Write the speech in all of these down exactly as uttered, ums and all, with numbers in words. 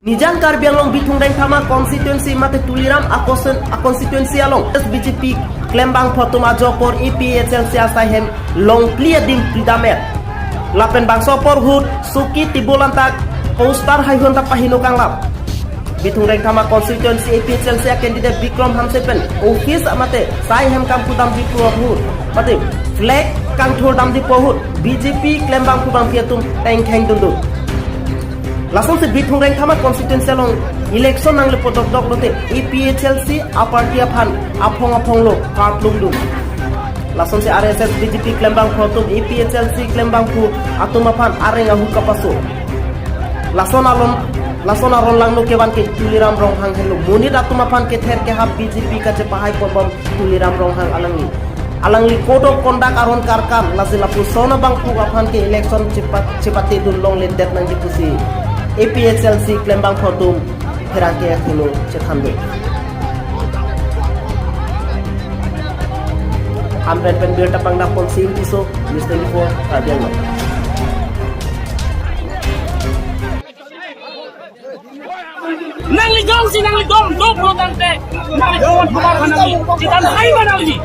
Nijang Karbi Anglong Bithung Rengthama constituency mate Tuliram a constituency along B J P klembangphu atum ajo apor A P H L C asai hem longpli adim pidam er. Lapen bangso apor ahut suki table antak poster haihun ta pahino kanglap. Bithung Rengthama constituency A P H L C a candidate Bikram Hanse pen office mate sai hem kam kudam dipo ahut mate flag kangthur dam dipo ahut B J P klembangphu bangphi atum tengkheng dundun. Lasonsi Bithung Rengthama constituency along election nangle po dokdok lote A P H L C a party aphan aphong aphong lo parplung dun. Lasonsi R S S B J P klembangphu atum A P H L C klembangphu atum aphan areng ahu kapaso. Lason alon lason aron langno kevan ke Tuliram Ronghang henlo. Monit atum aphan kether kehap B J P kachepahai ponbom Tuliram Ronghang alangli. Alangli code of conduct aron karkam, lasi lapuson abangphu aphan ke election chepat chepate dun longledet nangji pusi A P H L C klembangphu atum pherangke akhino chethan do. Hamren pen birta pangdapon Sim Tisso, News twenty-four, Karbi Anglong. Nangli jongsi nangli dom dop lo tangte, nangli kawan kawan nangli chethan hai ma nangli.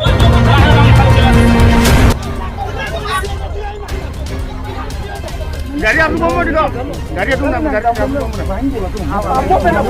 Gari atum mo dilo. Gari atum nam, gari atum mo. Apo pena.